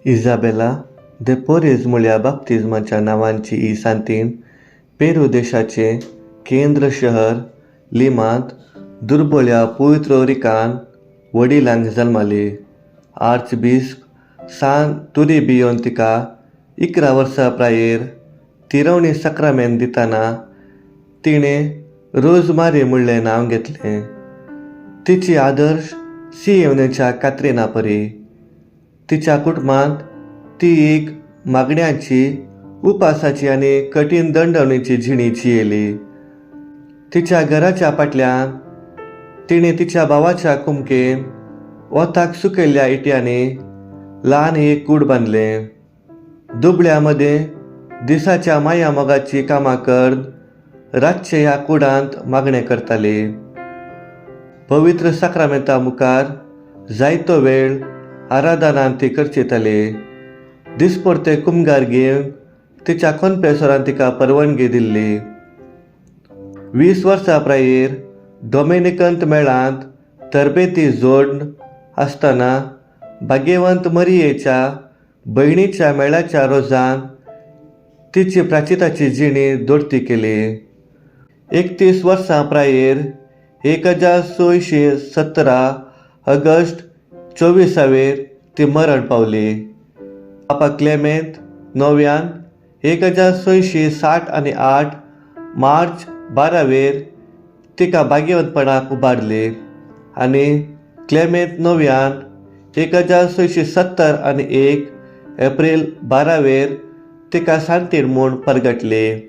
Isabella दे porridge म्हळ्या बाप्तिज्माच्या नांवांची ही सांतीण Peru देशाचें केंद्र शहर लिमांत दुर्बोळ्या पुयत्रो रिकान वडिलांक जल्माली. आर्चबिस्प सान तुरीबियोन तिका 11 वर्सां प्रायेर तिरवणी साक्रामेंत दितना तिणें रोजमारी म्हणलें नांव घेतलें. तिची आदर्श सियोनेच्या कात्रिना परी. तिच्या कुटुंबांत ती एक मागण्याची, उपासाची आनी कठीण दंडवणीची जिणी जियेली. तिच्या घराच्या फाटल्यान तिणें तिच्या भावाच्या कुमकेन वताक सुकयल्ल्या इट्यांनी ल्हान एक कूड बांदलें. दुबळ्या मदें दिसाच्या माया मोगाची कामां करून रातचे ह्या कुडांत मागणें करताली. पवित्र साक्रामेंता मुखार जायतो वेळ आराधनान ती करचेताली. दिसपडते कुमगार घेवन तिच्या कोनपेसोरान तिका परवानगी दिल्ली. 20 वर्सां प्रायेर डोमिनिकंत मेळांत तरबेती जोडन आसतना भाग्यवंत मरियेच्या भयणीच्या मेळाच्या रोजान तिची प्राचिताची जिणी दोडती केली. 31 वर्सां प्रायेर 1617 ऑगस्ट 24वेर ती मरण पावली. पापा क्लेमेंत नव्यान 1668 मार्च 12वेर तिका भाग्यवंतपणाक उबारली आनी क्लेमेंत नव्यान 1671 एप्रील 12वेर तिका सांतीण म्हूण परगटली.